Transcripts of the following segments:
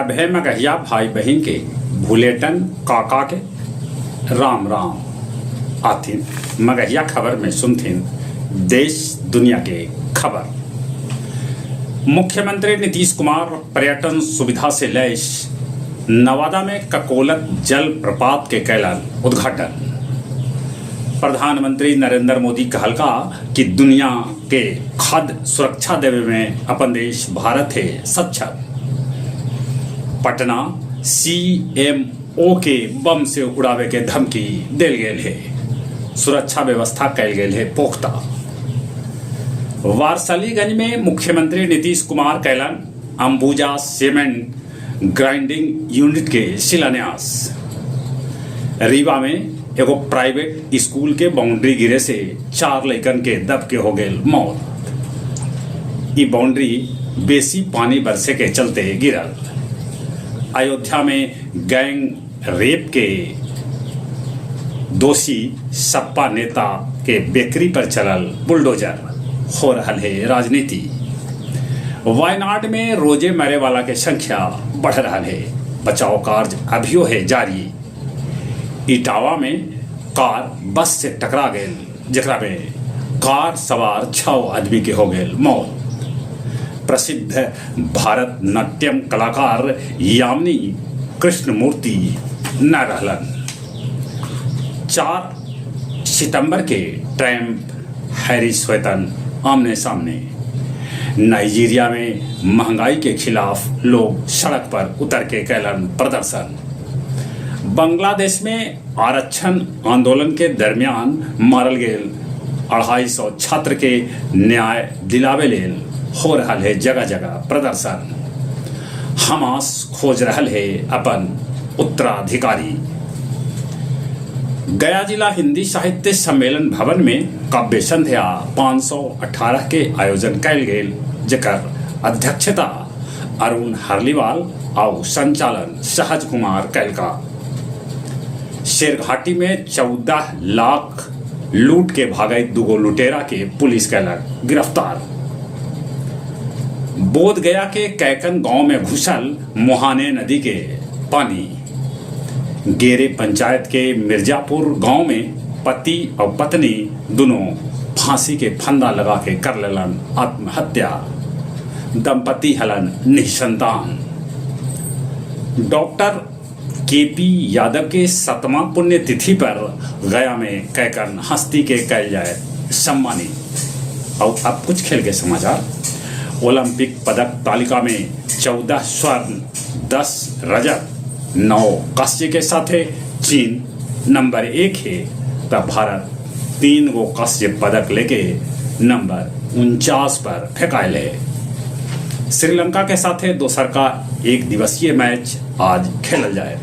सभे मगहिया भाई बहिन के भुलेटन काका के राम राम। आथिन मगहिया खबर में सुनथिन देश दुनिया के खबर। मुख्यमंत्री नीतीश कुमार पर्यटन सुविधा से लैस नवादा में ककोलत जल प्रपात के कैलन उद्घाटन। प्रधानमंत्री नरेंद्र मोदी कहलका कि दुनिया के खाद्य सुरक्षा देवे में अपन देश भारत हे सक्षम। पटना सीएमओ के बम से उड़ावे के धमकी देल गेल हे। सुरक्षा व्यवस्था कैल गेल हे पुख्ता। वारसलीगंज में मुख्यमंत्री नीतीश कुमार कैलन अंबुजा सीमेंट ग्राइंडिंग यूनिट के शिलान्यास। रीवा में एगो प्राइवेट स्कूल के बाउंड्री गिरे से 4 लइकन के दब के हो गेल मौत। ई बाउंड्री बेसी पानी बरसे के चलते गिरल। अयोध्या में गैंग रेप के दोषी सपा नेता के बेकरी पर चलल बुलडोजर, हो रहल है राजनीति। वायनाड में रोजे मरे वाला के संख्या बढ़ रहा है, बचाव कार्य अभियो है जारी। इटावा में कार बस से टकरा गेल, जेकरा में कार सवार 6 आदमी के हो गेल मौत। प्रसिद्ध भारतनाट्यम कलाकार यामिनी कृष्णमूर्ति न रहलन। 4 सितंबर के ट्रंप हैरिस होतन आमने सामने। नाइजीरिया में महंगाई के खिलाफ लोग सड़क पर उतर के कैलन प्रदर्शन। बांग्लादेश में आरक्षण आंदोलन के दरमियान मारल गेल 250 छात्र के न्याय दिलावे लेल हो रहा है जगह जगह प्रदर्शन। हमास खोज रहल है अपन उत्तराधिकारी। गया जिला हिंदी साहित्य सम्मेलन भवन में काव्य संध्या 518 के आयोजन कैल गेल, जेकर अध्यक्षता अरुण हरलीवाल आउ संचालन सहज कुमार कैलका। शेरघाटी में 14 लाख लूट के भागैत दुगो लुटेरा के पुलिस कैलक गिरफ्तार। बोध गया के कैकन गांव में घुसल मोहाने नदी के पानी। गेरे पंचायत के मिर्जापुर गांव में पति और पत्नी दोनों फांसी के फंदा लगा के कर लेलन आत्महत्या। दंपति हलन निसंतान। डॉक्टर केपी यादव के 7वां पुण्यतिथि पर गया में कैकन हस्ती के कैल जाए सम्मानित। और अब कुछ खेल के समाचार। ओलंपिक पदक तालिका में 14 स्वर्ण, 10 रजत, 9 कांस्य के साथ चीन नंबर 1 है, तब भारत 3 गो कांस्य पदक लेके नंबर 49 पर फेंकायल है। श्रीलंका के साथ दोसर का एक दिवसीय मैच आज खेलल जाए।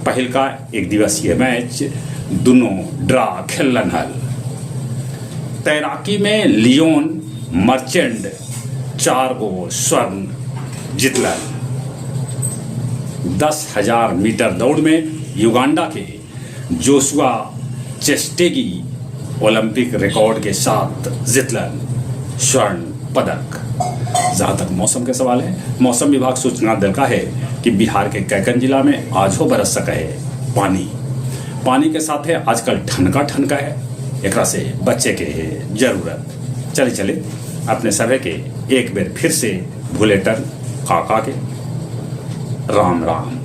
पहिल का एक दिवसीय मैच दोनों ड्रा खेलन हल। तैराकी में लियोन मर्चेंट 4 गो स्वर्ण जीतलन। 10,000 मीटर दौड़ में युगांडा के जोशुआ चेस्टेगी ओलंपिक रिकॉर्ड के साथ जीतलन स्वर्ण पदक। जहाँ तक मौसम के सवाल है, मौसम विभाग सूचना दिलका है कि बिहार के कैकन जिला में आज हो बरस सका है पानी। पानी के साथ है आजकल ठनका ठनका है, एकरा से बच्चे के है जरूरत। चले चले अपने सभी के एक बेर फिर से भुलेटन काका के राम राम।